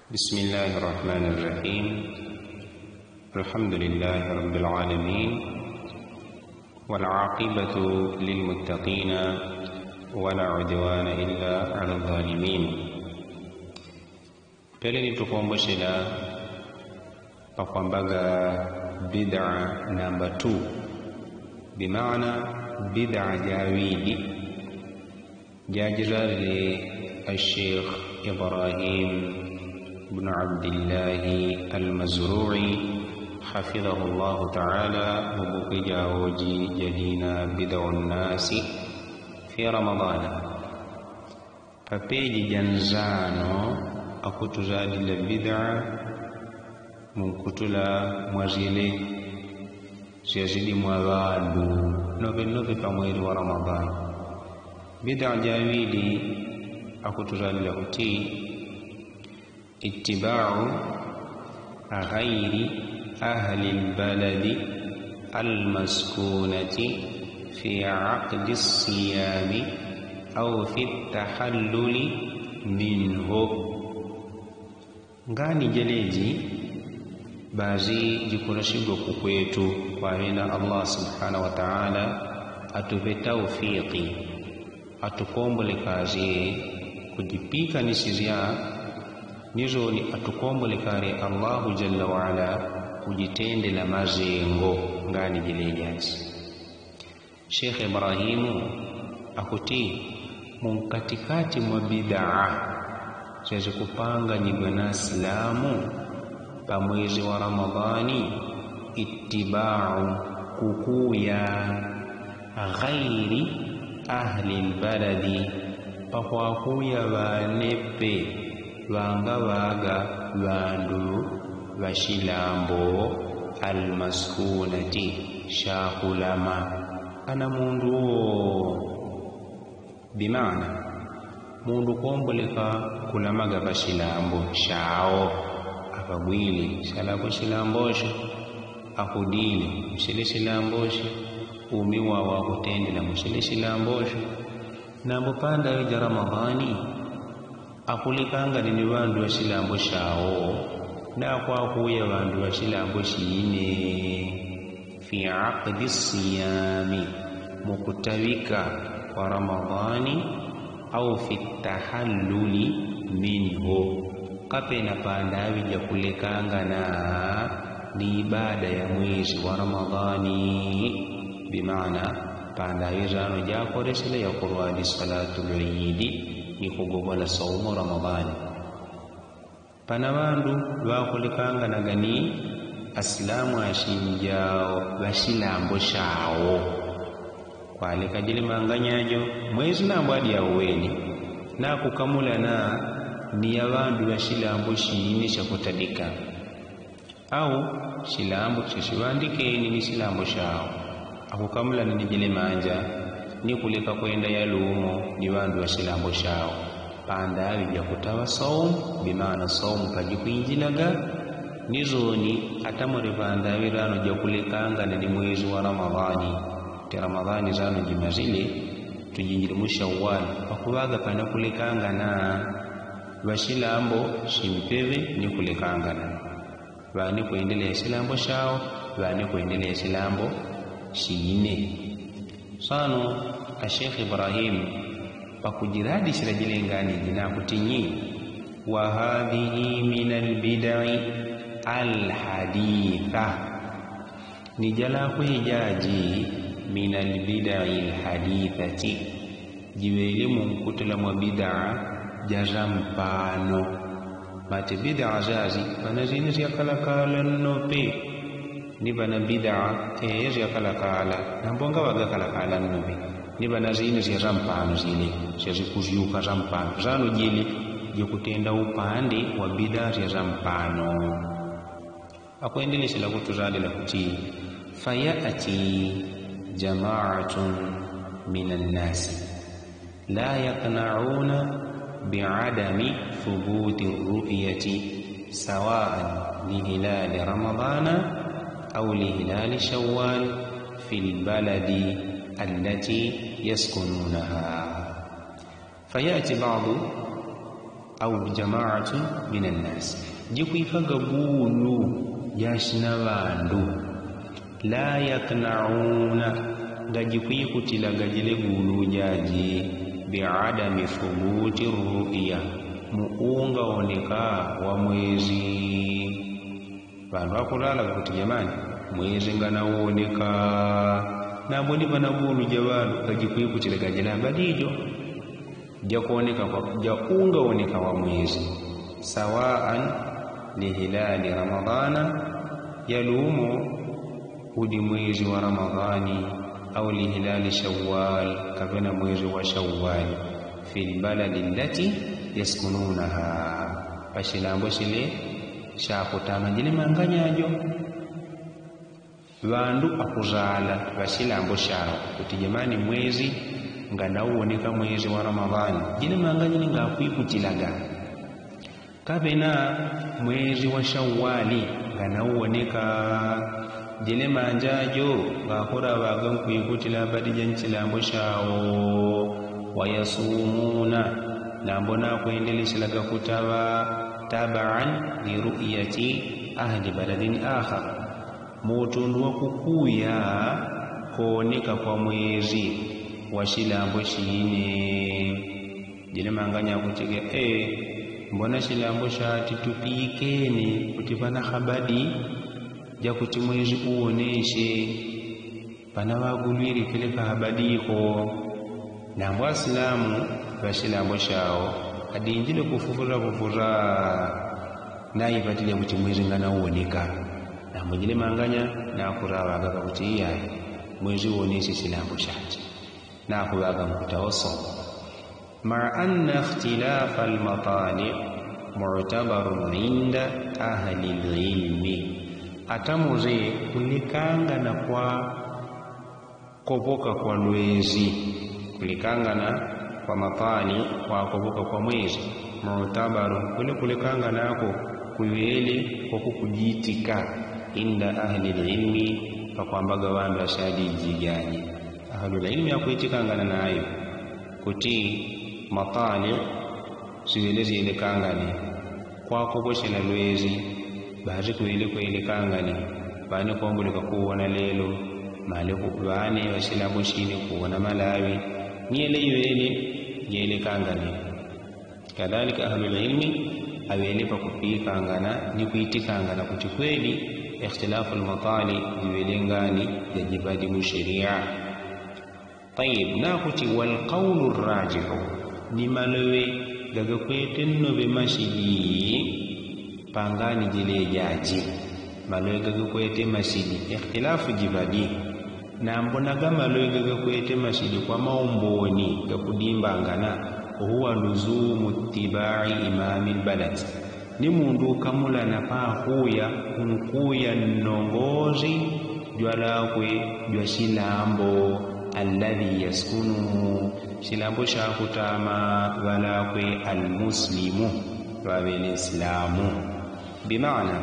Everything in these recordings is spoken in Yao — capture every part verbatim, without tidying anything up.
بسم الله الرحمن الرحيم. الحمد لله رب العالمين، والعاقبة للمتقين، ولا عدوان إلا على الظالمين. Pele ni tukomboshela pakwambaga bid'a namba two, bimaana bid'a ja wili. Jajirarire Ashekh Ibrahim bnu Abdillahi Almazrui, hafidhahu Llahu taala, mu buku jawoji jadina Bidau Nnasi fi Ramadana. Papeji janzano akuturadila bida munkutula mwazile syazidi mwaŵandu noŵe noŵe pamweli wa Ramadhani. Bida jawili akuturadila kuti itibau ghairi ahli lbaladi almaskunati fi aqdi siyami au fi tahalluli minhu. Ngani jeleji bazi jikurasigwa kukwetu kwaŵena Allah subhanahu wataala atuŵe taufiki atukombolekazye kujipikanisizya nizoni atukombolekarye Allahu jalla waala kujitendela mazengo. Ngani jeleji azi. Shekhe Ibrahimu akuti munkatikati mwa bidaa syazikupanganyigwa na silamu pamwezi wa Ramadhani, itibau, kukuya, ghairi ahli lbaladi, pakwakuya ŵanepe ŵangaŵaga ŵandu ŵashilambo almaskunati shakulama. Ana mundu uwo bimaana mundu komboleka kulamaga ŵashilambo shao. Aŵagwile shalakwe shilambosho, akudile mushile shilambosho, umi wawo akutendela mushile shilambosho. Nambo pandaŵe ja Ramadhani akulekangane ni ŵandu ŵashilambo shao, nakwakuya ŵandu ŵashilambo shine fi aqdi siyami, mukutaŵika kwa Ramadhani, au fi tahalluli minhu, kapena pandaŵe jakulekangana ni ibada ya mwezi wa Ramadhani. Bimaana pandaŵe zano jakoresela yakurwadi salatu lwidi ni kugogola saumu Ramadhani. Pana ŵandu ŵakulekanganaga ni asilamu ashinjao ŵashilambo shao. Kwaleka jele manganyajo mwezi nambo adi yauweni nakukamulana ni ya ŵandu ŵashilambo shine shakutadika. Au shilambo shashiŵandikeni ni shilambo shao, akukamulana ni jele manja ni kuleka kwenda yalumo ni ŵandu ŵashilambo shao. Pandaŵe jakutaŵa saumu, bimaana saumu pajikwinjilaga. Nizoni atamwele pandaŵe zano jakulekangana ni mwezi wa Ramadhani. Te Ramadhani zano jimazile, tujinjile mu Shawwal, pakuŵaga pana kulekangana. Ŵashilambo shimpeŵe ni kulekangana. Ŵane kwendeleya shilambo shao, ŵane kwendeleya shilambo shine. Sano ashekhe Ibrahimu pakujiradisila jile ngani jinakuti nyi, wa hadhihi min albidai alhaditha. Ni jalakwe ijaji min albidai alhadithati, jiŵele munkutila mwa bidaa ja zampano. Mate bidaa zazi pana zine zyakalakala nnope, ni pana bidaa ee zyakalakala nambo ngaŵagakalakala nnope, ni pana zine zya zampano zile syazikuzyuka zampano zano jele jakutenda upande wa bidaa zya zampano. Akwendelesela kutuzadila kuti fayati jamaatun min annasi la yaknauna biadami thubuti ruyati sawaan lihilali ramadana au lihilali shawal fi lbaladi allati yaskununaha. Fayati badu au jamaatun min annasi, jikwikaga gulu jasina ŵandu, la yaknauna, ngajikwikutilaga jile gulu jaji, biadami thubuti ruya, muungaoneka wa mwezi. Ŵandu akulalaga kuti jamani, mwezi nganauoneka. Nambo ni ŵana gulu ja ŵandu ngajikwikutilaga jila ŵadijo, jakuoneka kwa jaungaoneka wa mwezi, sawaan lihilali ramadhana, yalumo udi mwezi wa ramadhani, au lihilali shawali kapena mwezi wa shawali, fi lbaladi allati yaskununaha, pashilambo shile shakutama jile manganyajo. Ŵandu akuzala ŵashilambo shao kuti jamani mwezi nganauoneka mwezi wa ramadhani, jile manganyani ngakwikutilaga. Kapena mwezi wa shawali nganauoneka, jile manjajo ngakuraŵaga nkwikutila ŵadija nshilambo shao. Wayasumuna, nambo nakwendeleshelaga kutaŵa, tabaan liruyati ahli baladin akhar, mutundu wa kukuya kooneka kwa mwezi wa shilambo shine. Jine manganya kutiga e, mbona shilambo shati tupikene kuti pana habadi jakuti mwezi uoneshe? Pana ŵagulwile peleka habadi iko. Nambo asilamu ŵashilambo shao adinjile kufufura fufura, naipatile kuti mwezi nganauoneka. Nambo jile manganya nakuraŵaga kakuti iyai, mwezi uoneshe shilambo shati. Nakuŵaga nkutaosoma. Maa anna ikhtilafa almatali mutabarun inda ahli lilmi, atamuze kulekangana kwa kopoka kwa lwezi, kulekangana kwa matali kwa kopoka kwa mwezi, mutabarun, kule kulekanganako kuŵele kwa kukujitika, inda ahli lilmi, pakwambaga ŵandu ŵashadiji jani. Ahlu lilmi akwitikangana nayo kuti matali siŵele sielekangane kwa koposhela lwezi, basi kuŵele kuelekangane. Ŵane kwambulika kuwona lelo, maleku ŵane ŵashilambo shine kuwona malaŵi, ni yele iŵele yelekangane. Kadhalika ahlu lilmi aŵele pakupikangana ni kwitikangana kuti kweli ikhtilafu almatali jiŵele ngani jajipadi mu sheria. Tayib, nakuti walqaulu rajihu, ni maloŵe gagakwete nnoŵe mashidi pangani jile jaji. Maloŵe gagakwete mashidi ikhtilafu jiŵadi. Nambo naga maloŵe gagakwete mashidi kwa maumboni gakudimbangana, huwa luzumu tibai imami lbalad, ni mundu ukamulana pakuya kunkuya nnongozi jwalakwe jwashilambo, alladhi yaskunuhu, shilambo shakutama ŵalakwe almuslimu, ŵaŵele nsilamu. Bimana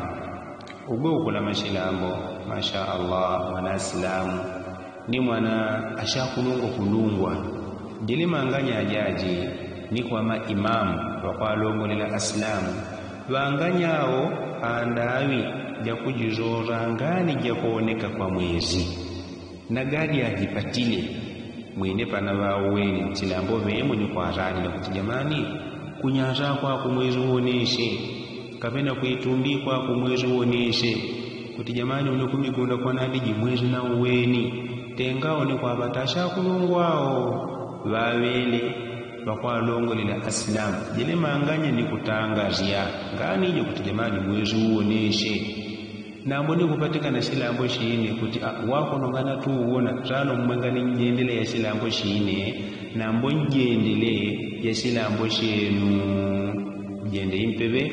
ugwe ukulama shilambo, masha allah, mwana asilamu ni mwana ashakulungwa kulungwa. Jili manganya jaji ni kwa maimamu ŵakwalongolela asilamu, ŵanganyao andaŵi jakujizora ngani jakooneka kwa mwezi. Nagadi ajipatile mwine pana ŵauweni nchilambo ŵemwe ni kwaranila kuti jamani, kunyasa kwaku mwezi uoneshe, kapena kwitumbi kwaku mwezi uoneshe, kuti jamani une kumigunda kwanadiji mwezi nauweni. Tengao ni kwa ŵatasha kulungwao ŵaŵele ŵakwalongolela asilamu jele manganya ni kutangazya ngani ije kuti jamani mwezi uoneshe. Nambo ni kupatikana shilambo shine kuti wakono ngana tuwona sano mmwe ngani njendele ya shilambo shine. Nambo njendele ya shilambo shenu njende impeŵe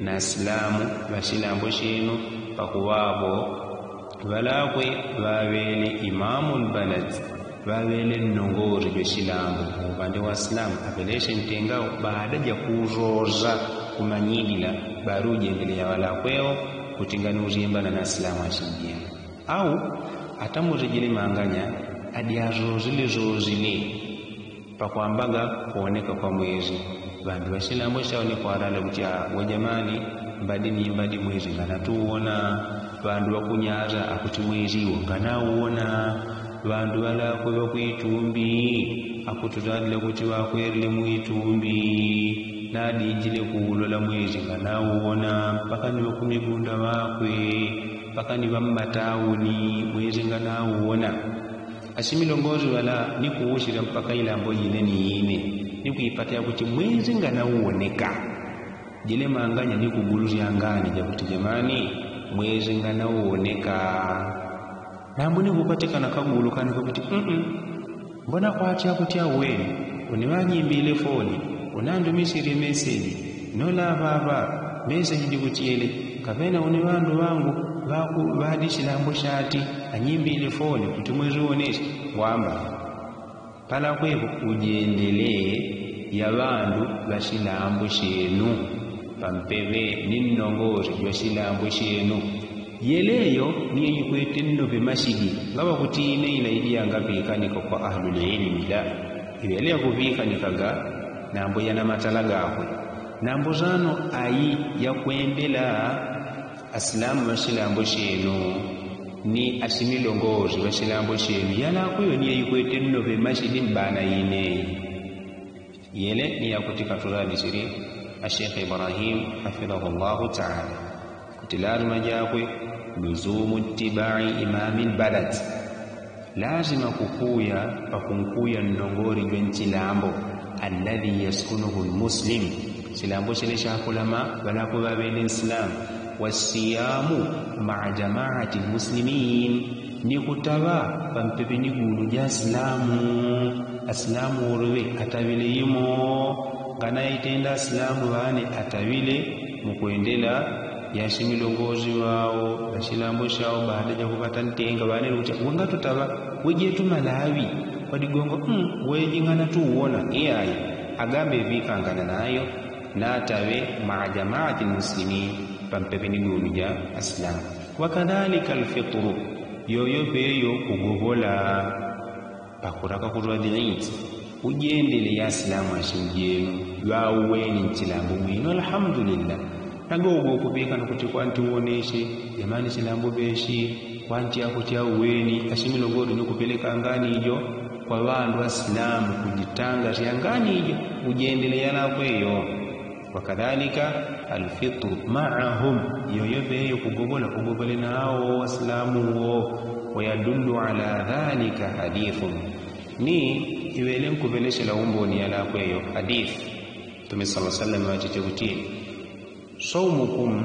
na silamu ŵa shilambo shenu. Pakuŵapo ŵalakwe ŵaŵele imamu lbaladi ŵaŵele nnongozi jwa shilambo. Upande wa silamu aŵeleshe ntengao baada ja kuzoza kumanyilila bari ujendele ya ŵalakweo kuti ngani uzyembana na silamu ashinjila au atamuzijile manganya adi azozile zozile. Pakwambaga kuoneka kwa mwezi Ŵandu ŵa silambo syao ni kwalala kuti wajamani, mbadi ni mbadi mwezi nganatuwona. Ŵandu ŵa kunyaza akuti mwezi wo nganauwona. Ŵandu ŵalakwe ŵa kwitumbi akuti ŵadile kuti ŵakwerile mwitumbi. Nadinjile kuulola mwezi nganauwona mpaka ni ŵa kumigunda ŵakwe mpaka ni ŵa mmatauni mwezi nganauwona. Asimilongozi ŵala ni kuusila mpaka ilambo yine ni yine ni kwipata yakuti mwezi nganauwoneka. Jele manganya ni kugulu syangani jakuti jamani, mwezi nganauwoneka. Nambu ni kupatikana kagulu kani kakuti mm mbona kwati akuti auweni? Une ŵanyimbile foni, une andumisile meseji, nona ŵaŵa meseji jikuti yele. Kapena une ŵandu ŵangu ŵadi silambo syati anyimbile foni kuti mwezi uwonesye. Ngwamba palakwepo ujendele ya ŵandu ŵa silambo syenu pampepe ni nnongozi jwa silambo syenu. Yeleyo ni ikwete nnope masidi ngaŵakuti ine ila idi yangapikanika kwa ahlulilimi la. Iŵele yakupikanikaga nambo yana matala gakwe. Nambo zano ayi yakwendela asilamu ŵa silambo syenu ni asimilongozi ŵa silambo syenu yalakweyo ni yaikwete nnope masidi mbana ine. Yele ni yakuti katuradisili ashekhe ibrahim hafidhahu llahu taala kuti lazima jakwe luzumu tibai imami lbalad. Lazima kukuya pakunkuya nnongori jwa nchilambo alladhi yaskunuhu lmuslim. Silambo sile syakulama ŵalakwe ŵaŵene nsilamu. Wasiyamu maa jamaati lmuslimin ni kutaŵa pampepe ni gulu ja silamu. Asilamu uluŵe ataŵile imo. Nganaitenda asilamu ŵane ataŵile mukwendela yasimilongozi ŵao ŵa silambo syao baada jakupata ntenga ŵanene kuti wangatutaŵa wejetu malaŵi. Wadigongo mm weji nganatuwona iyayi. Agambe ŵikangana nayo nataŵe maa jamaati lmuslimin pampepe ni gulu ja asilamu. Wakadhalika alfitru yoyo peyo kugogola pakuraka kurwadi inti. Ujendele ya asilamu asyinjenu ŵauweni nchilambo mwinu alhamdulillah. Nagogo kupikana kuti kwanti uwonesye jamani silambo pesyi kwanti akuti auweni asimilongoli ni kupelekangani ijo kwa ŵandu asilamu kujitanga syangani ijo. Ujendele yalakweyo. Wakadhalika alfitru maahum yoyo peyo kugogola ugogole nawo asilamu wo. Wayadullu ala dhalika hadithun ni iŵele nkupelesyela umboni yalakweyo hadith. Mtume sala salama ŵachite kuti saumukum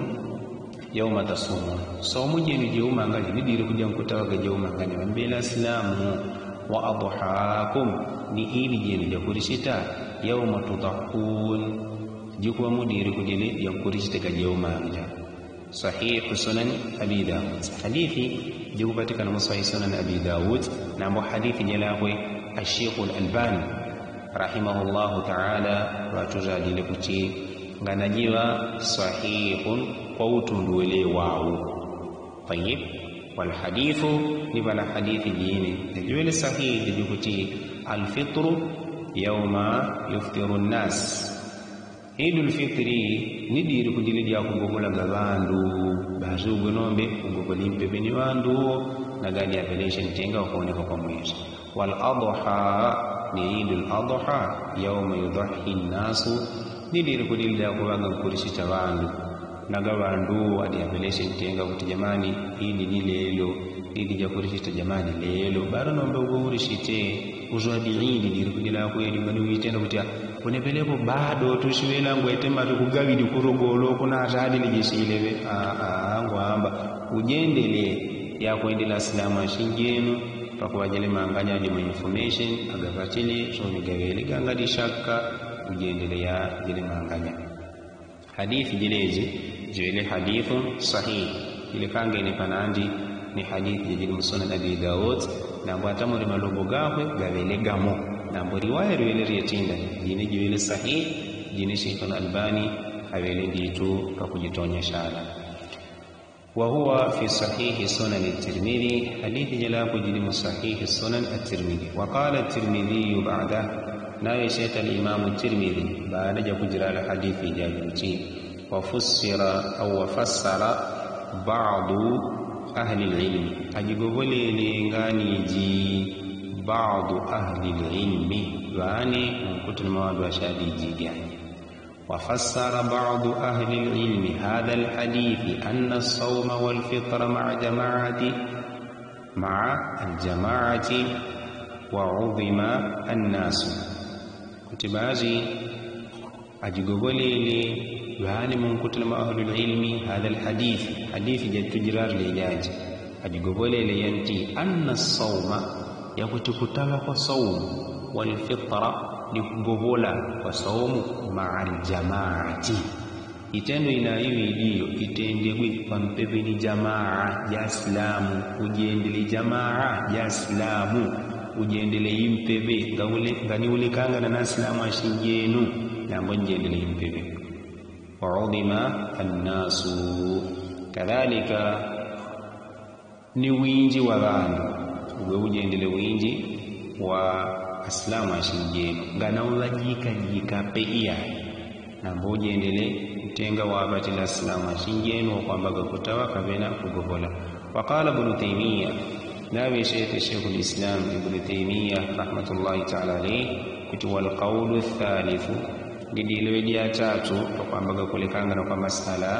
yauma tasumun. Saumu jenu jeumanganya ni diri kuja nkutaŵaga jeumanganya ŵambela asilamu. Wa adhakum ni idi jenu jakurisita yauma tudhahun. Jikuŵa mudiri kudili jankurisitaga jeumanganya. Sahihu sunan abi daud. Hadithi jikupatikana mu sahihu sunan abi daud. Nambo hadithi jalakwe ashiku lalbani rahimahu llahu taala ŵaturadile kuti nganajiŵa sahihun kwa utundu wele wau. Tayib. Walhadithu ni ŵana hadithi jine jajiwele sahihi jajikuti alfitru yauma yuftiru nnas. Idu lfitri ni diri kudili jakugogolaga ŵandu. Basi ugwe nombe ugogoli mpepeni ŵandu wo naga adyapelesye ntenga wakuwoneka kwa mwezi. Waladha ni idu ladha yauma yudahi nnasu. Ni diri kudili dakuŵaga nkurisita ŵandu naga ŵandu wo adyapelesye ntenga kuti jamani idi ni lelo. Idi jakurisita jamani lelo bado nombe ugwe urisite. Uzwadi idi diri kudila kweli mbani uitenda kuti unepelepo bado tusiŵela ngwete matu kugaŵidi kurogolo kunatadili jisileŵe. Aa ngwamba ujendele yakwendela asilamu asyinjenu. Pakuŵa jele manganya jima information agapatile soni gaŵele ganga dishakka. Ujendele ya jele manganya. Hadithi jilezi jiŵele hadithun sahihi. Jilekangene panandi ni hadithi jajili mu sunan abi daud. Nambo atamuli malombo gakwe gaŵele gamo. Nambo liwaya liŵele lyetinda jine jiŵele sahihi. Jine sheikhun albani aŵele nditu pakujitonya syala. Wahuwa fi sahihi sunani tirmidhi. Hadithi jilakwe jili mu sahihi sunan atirmidhi wakala tirmidhiyu badahu. Naŵe sheta alimamu tirmidhi baada jakujira alhadithi jajuti, wafussira au wafassara badu ahli lilmi, ajigovolele nganiji badu ahli lilmi ŵane munkutuni mwa ŵandu ŵashadiji jani. Wafassara badu ahli lilmi hadha alhadithi anna alsauma walfitra maa jamaati maa aljamaati waudhima annasu. Kuti bazi ajigovolele ŵane munkutuni mwa ahli lilmi hadha alhadithi, hadithi jatujirari lejaji, ajigovolele yanti anna alsauma, yakuti kutaŵa kwa saumu, walfitra, ni kugovola kwa saumu, maa aljamaati, itendo inaiŵi idiyo itendegwe pampepe ni jamaa ja silamu, ujendele jamaa ja silamu, ujendele impepe nganiulikangana na silamu ashinjenu, nambo njendele impepe. Waudhima annasu, kadhalika ni winji wa ŵandu, ugwe ujendele winji wa asilamu ashinjenu nganauŵajikajika pe iyai, nambo ujendele utenga waŵatila asilamu ashinjenu wakwambaga kutaŵa kaŵena kugovola. Wakala bnu taimiya, naŵe shete shekhu lislam ibnu taimiya rahmatullahi taala alaihi, kuti walkaulu lthalithu, ni diloŵe dya tatu pakwambaga kulekangana kwa masala,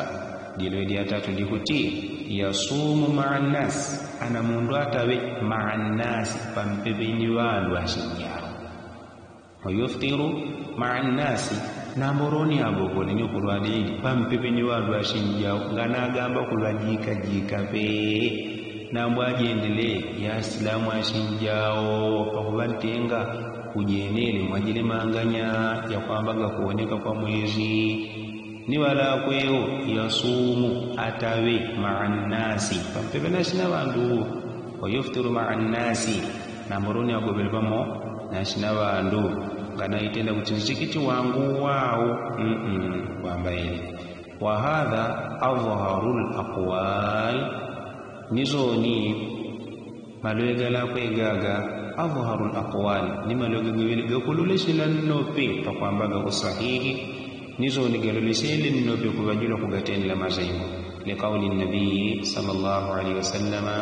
diloŵe dya tatu dikuti yasumu maa nnasi, ana mundu ataŵe maa nnasi pampepe ni ŵandu ashinjao. Wayuftiru maa nnasi, nambo roni agovoleni kulwalili pampepe ni ŵandu ashinjao nganagamba kuŵajikajika pe, nambo ajendele ya asilamu ashinjao pakuŵantenga kujenele mwajilemanganya yakwambaga kuwoneka kwa mwezi. Ni ŵalakwewo yasumu ataŵe maa nnasi pampepe na shina ŵandu. Wayuftiru maa nnasi, nambo roni agoŵele pamo na shina ŵandu. Nganaitenda kuti ni shikiti wangu wau wamba ele. Wahadha adhharu lakwal, ni zoni maloŵe galakwe gaga, adhharu lakwal, ni maloŵe gaga gaŵele gakuloleshela nnope pakwambaga usahihi, ni zoni galoleshele nnope kuŵajula kugatendela mazengo. Likauli nabii sala llahu alaihi wasallama,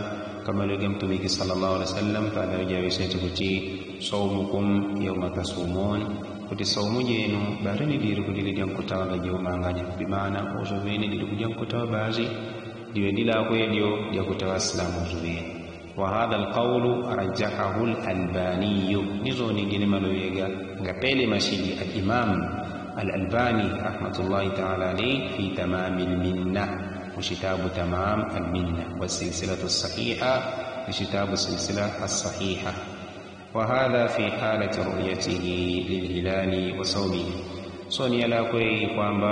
kamaloŵe ga mtumiki sala llahu alaihi wasallam panaŵe jaŵe shete kuti saumukum yauma tasumun, kuti saumu jenu barini diri kudili dyankutaŵaga jeumanganya, bimaana usuŵini dili kudyankutaŵa bazi, diŵe dilakwe dyo dyakutaŵa asilamu usuŵini. Wahadha alkaulu rajahahu lalbaniyu, ni zoni gini maloŵe ga ngapele mashidi alimam alalbani rahmatullahi taala alaihi fi tamami lminna, mu shitabu tamam alminna, wasilsilatu lsahiha, ni shitabu silsila alsahiha. Wahadha fi halati ruyatihi lilhilali wasaumihi. So ni yalakwe kwamba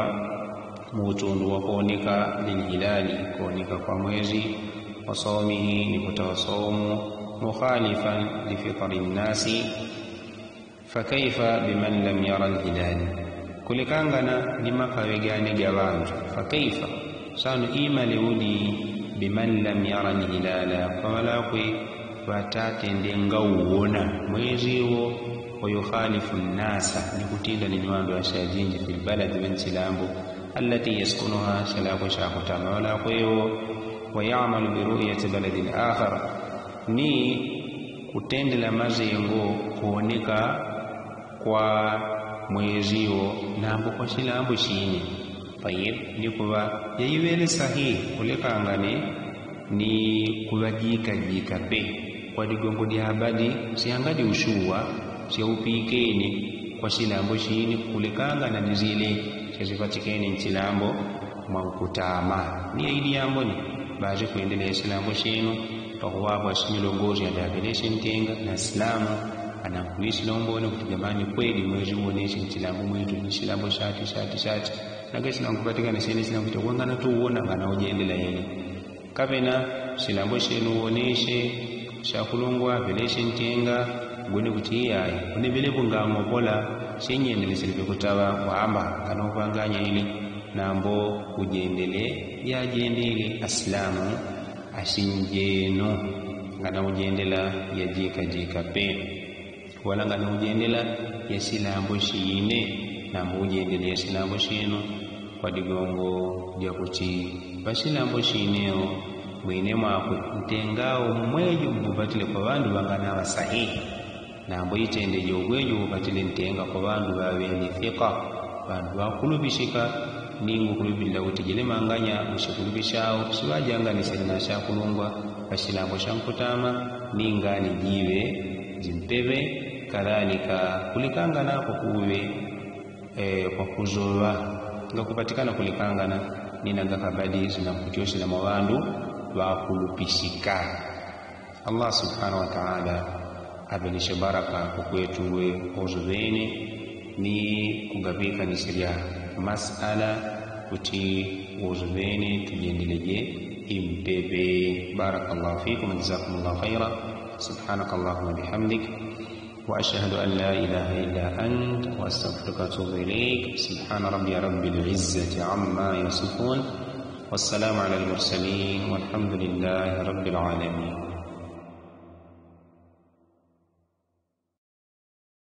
mu utundu wa kuoneka lilhilali, kuoneka kwa mwezi, wasaumihi, ni kutaŵa saumu, mukhalifan lifitari nnasi, fakaifa biman lam yara lhilali. Kulekangana ni makaŵe gani ga ŵandu, fakaifa, sanu imale udi, biman lam yara lhilala, kwa ŵalakwe ŵatatendenga uwona mwezi wo, wayukhalifu nnasa, ni kutinda ni ŵandu ŵashajinji, fi lbaladi, ŵa nchilambo, allati yaskunuha, shalakwe shakutama ŵalakwe wo, wayamalu biruyati baladin akhar, ni kutendela mazengo kuoneka kwa mwezi wo nambo kwa shilambo shini. Tayib, ni kuŵa yaiŵele sahihi kulekangane ni kuŵajikajika pe kwa ligongo lya abadi, syangali ushuwa syaupikene kwa shilambo shini kulekangana ni zile syazipatikene nchilambo mwa nkutama. Ni yaili yamboni bazi kwendelea shilambo shinu pakuŵapwa shimilongozi yadaŵeleshe ntenga na silamu. Ana nkwisila umboni kuti jamani kweli mwezi uwoneshe nchilambo mwitu ni shilambo shati shati shati. Nage sina nkupatikana shene sina kuti wangana tuwona ngana ujendela yene. Kapena shilambo shenu woneshe shakulungwa ŵeleshe ntenga. Ngwene kuti iyayi univelepo ngang'opola shenyendele silipe kutaŵa wamba ngana upanganya ili nambo ujendele yajendele asilamu ashinjenu ngana ujendela yajikajika pe. Walangana ujendela yasilambo shine. Nambo ujendela yasilambo shino kwa digongo dyakuti pasilambo shineo mwine mwakwe ntengao mwejo mbupatile kwa ŵandu ŵangana ŵasahihi. Nambo itende jogwejo upatile ntenga kwa ŵandu ŵaŵeni thika, ŵandu ŵakulupishika. Ningu kulupilila kuti jele manganya ushikulupisha au shiŵajanganisile na shakulungwa pasilambo shankutama. Ningani jiŵe jimpeŵe. Kadalika kulikangana kwakuŵe kwa kuzoŵa ngakupatikana kulikangana. Nina gakabadi zinakutyosela mwa ŵandu ŵakulupishika. Allah subhanahu wataala aŵeneshe baraka kukwetu we ozoŵene ni kugaŵika ni silya masala kuti ozoŵene tujendeleje impeŵe. Baraka llahu fikum wajazakum llahu khaira. Subhanaka allahuma bihamdik wa ashhadu an la ilaha illa ant wa astagfiruka wa atubu ilaik. Subhana rabbiya rabbil izzati amma yasifun. Wassalamu ala almursalin walhamdulillahi rabbil alamin.